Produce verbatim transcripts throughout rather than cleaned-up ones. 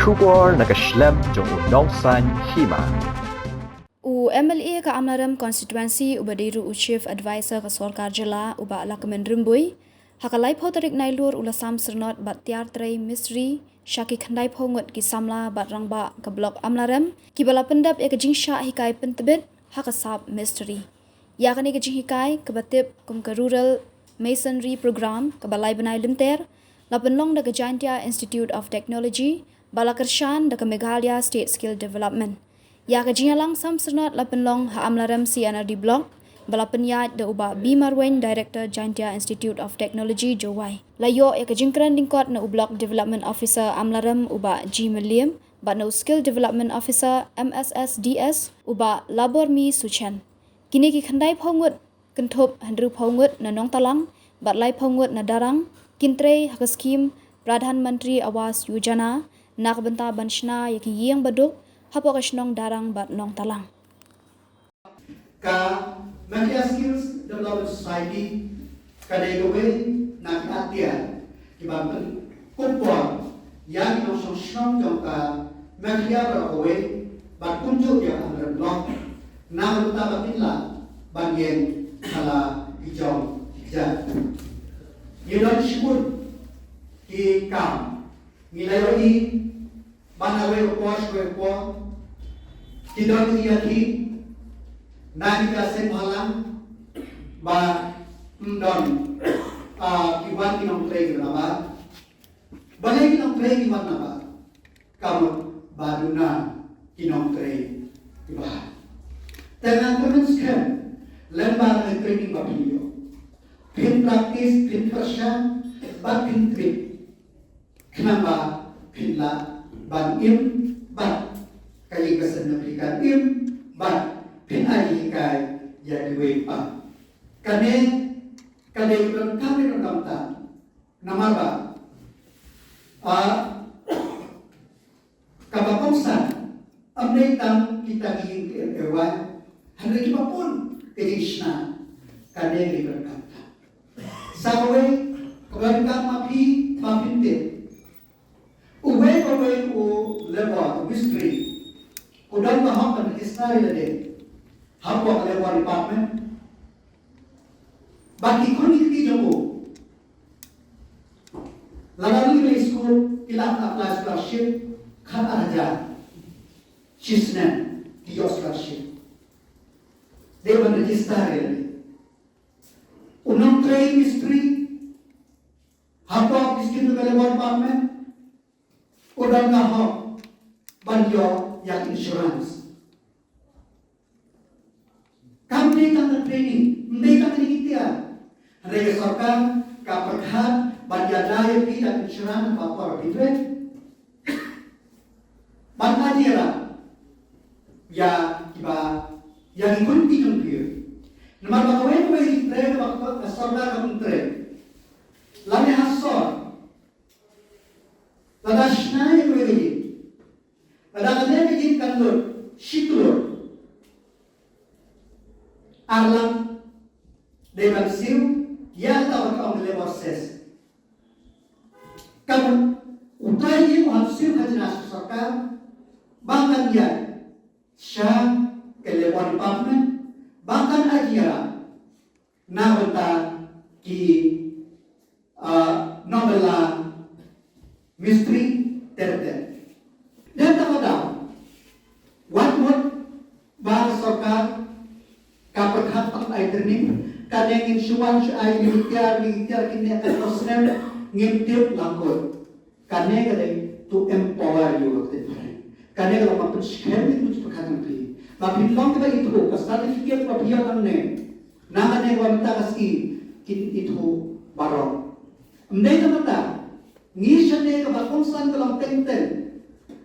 Khubor na ka shlem jong u Nongsaiñ Hima. U M L A ka Amlarem Constituency uba dei ruh u Chief Advisor ka Sorkar Jylla u Bah Lahkmen Rymbui, ha ka laiphew tarik Nailur u la sam syrnod bad tiar trei mistri sha ki khyndaiphew ngut ki samla bad rangbah ka Block Amlarem, kiba la pyndep ïa ka jingshah hikai pyntbit ha ka sap mistri. Ïa kane ka jinghikai kaba tip kum ka Rural Masonry Program kaba lai bnai lynter, la pynlong da ka Jaintia Institute of Technology, ba la kyrshan da ka Meghalaya State Skill Development. Ïa ka jingïalang sam syrnod la pynlong ha Amlarem C and R D Block, ba la pynïaid da u Bah B Marwein, Director, Jaintia Institute of Technology, Jowai. La ïoh ïa ka jingkren lyngkot na u Block Development Officer Amlarem u Bah G Mylliem, bad na u Skill Development Officer M S S D S u Bah Labormi Suchen. Kine ki khyndaiphew ngut kynthup hynriewphew ngut na Nongtalang bad laiphew ngut na Darrang, kin trei ha ka skhim Pradhan Mantri Awas Yojana na ka bynta ban shna ïa ki ïing baduk hapoh ka shnong Darrang bad Nongtalang. Ka Meghalaya Skills Development Society ka dei kawei na ki atiar kiban pynkup bor ïa ki nongshong shnong jong ka Meghalaya baroh kawei bad kumjuh ïa ka Amlarem Block na ka bynta ba kin lah ban ïeng ha la ki jong ki kjat. Ngi don shibun ki kam ngi la ïohi ba na kawei ka por sha kawei ka por ki don ki ïakhih na ki ïa seng bhalang ba ym don, ah, ki wan ki nongtrei kiba nabar. Balei ki nongtrei ki wan nabar? Ka mut ba duna ki nongtrei kiba. Te nga kyrmen skhem lem ba na training ba phin ïoh, phin practice, phin pyrshang bad phin trip. Khnang ba phin lah ban im bad ka ïing ka sem jong phi kan im bad phin ai hikai ïa kiwei pat. Kane ka dei ka donkam, ka donkam tam. Namar ba, ah, kaba kongsan, ym dei tang kita ki ïing ki em e wai, hynrei kiba bun ki jingshna, kane ka dei ka donkam tam. Sa kawei, kaba donkam ma phi, ma phi tip. Uwei pa uwei u labour, u mistri, u don ka hok ban register ïa lade hapoh ka labour department. Ba ki khun ki kti jong u, lada ki leit skul, ki lah apply scholarship khat ar hajar shi snem, ki ïoh scholarship. Dei ban register ïa lade. U nongtrei mistri hapoh ki skim jong ka labour department, u don ka hok ban ïoh ïa insurance. Kam dei tang ka training, ym dei tang ka dei ki tiar. Hynrei ka sorkar ka pyrkhat ban ïada ïa phi da insurance ba por phi trei. Ban ai jingïarap ïa kiba, ïa ki khun ki jong phi. Namar ba kawei kawei ki trei ba ka sorkar kam trei. Lane ha sor. Lada shna ïa kawei ka ïing, lada kane ka ïing kan lut shi klur, ar lang dei ban siew ïa kata ba ka ong ka labour cess. Ka mut uta ïing u hap siew khajna sha sorkar ba kan ïaid sha ka labour department ba kan ai jingïarap na bynta ki, ah, nongbylla mistri ter ter. Dei na kata ka daw, wat mut ba ka sorkar ka pyrkhat ban ai training, kane ngin shu wan shu ai ïa ki tiar, ïa ki tiar kine katto snem ngin tip lyngkot. Kane ka dei to empower ïa u, kane ka long ban pynskhem ïa u, pyrkhat ïa phi ba phin long kiba ithuh, ka certificate ba phi ïoh nangne, na kane ka mynta ka sngi kin ithuh baroh. Ym dei tang kata, ngi shane kaba kongsan ka long teng teng.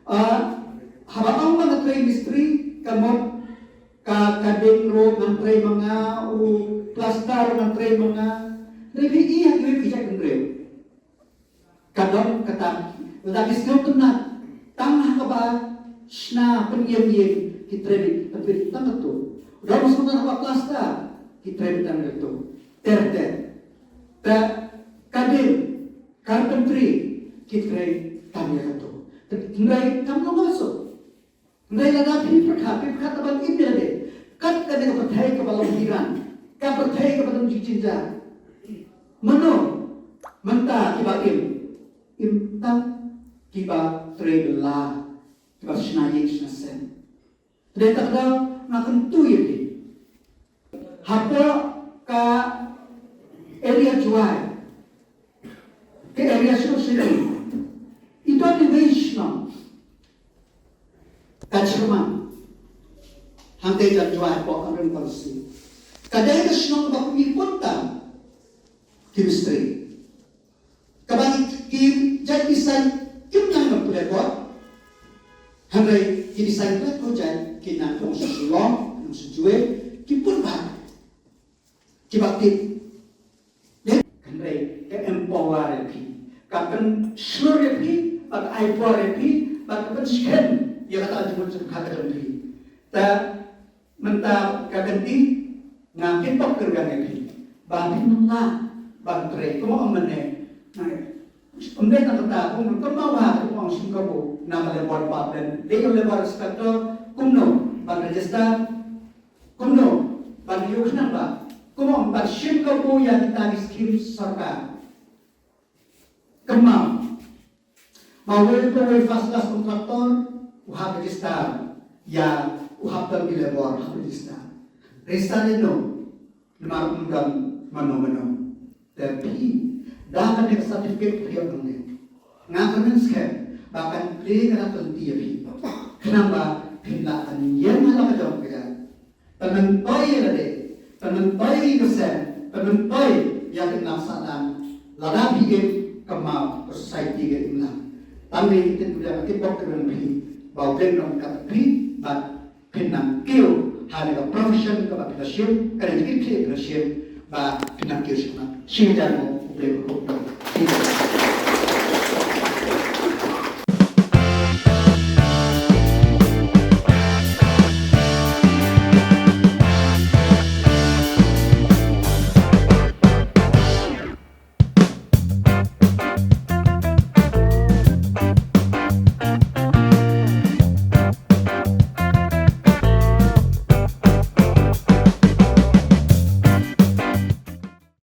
Ah, haba ong ba nga trei mistri, ka mut ka, ka ding ruh ngan trei ma nga, u plaster ngan trei ma nga. Hynrei phi i ha kiwei ki jait hynrei ka don kata, lada ki sngewtynnat tang ha kaba shna pynïeng ïeng, ki trei beit, pynbeit tang katto. Lada sngewtynnat ha kaba plaster, ki trei beit tang katto. Ter ter. Te ka dei carpentry, ki trei tang ïa katto. Hynrei kam long shuh. Hynrei lada phi pyrkhat, phi pyrkhat ban im ïa lade. Kat kane ka pyrthei kaba long hiran, ka pyrthei kaba long jingjia. Mano mynta kiba im? Im tang kiba trei bylla, kiba shna ïing shna sem. Te kata ka daw nga kyntu ïa phi. Hapoh ka area Jowai, ka area Shnong Shnong, i don iwei i shnong, ka Chyrmang, hangtei jan Jowai hapoh ka Ring Constituency. Ka dei ka shnong ba kum i pun tam ki mistri. Kaba ki jait design kim nang na pule bot. Hynrei ki design pule ko jait ki nang tong sha Shillong, nang sha Jowai, ki pun bha. Kiba tip. Hynrei ka empower ïa phi, ka pynshlur ïa phi, bad ka ai bor ïa phi, bad ka pynskhem ïa kata ka jingmut jingpyrkhat ka jong phi. Te mynta ka kynti, nga kitbok kyrpang ïa phi ba phin nang lah ban trei. Kumba ong mynne, ym dei tang kata, kum kumba wa kum ong shim kabu na ka labour department, dei ka labour inspector, kumno ban register, kumno ban ïoh khnang ba, kumba ong ban shim kabu ïa kita ki skim sorkar. Kynmaw ba uwei pa uwei first class contractor u hap register, ïa u hap don ki labour, hap register. Register ïa no? Namar ym don mano mano. Te phi, da kane ka certificate phi ïoh nangne, nga kyrmen skhem ba kan plie ka la kynti ïa phi, khnang ba phin lah ban ïeng ha la ka jong ka jait. Pynmyntoi ïa lade, pynmyntoi ïa ka sem, pynmyntoi ïa ka imlang sahlang. Lada phi im, kynmaw ka society ka imlang. Tang dei kita ki bok ki rong phi, ba u Blei un ïarap ïa phi, bad phin nang kiew ha kane ka profession kaba phi la shim, kane ka kit phi la shim, ba phin nang kiew shakhmat. Shi hajar nguh, U Blei un ïarap ïa phi.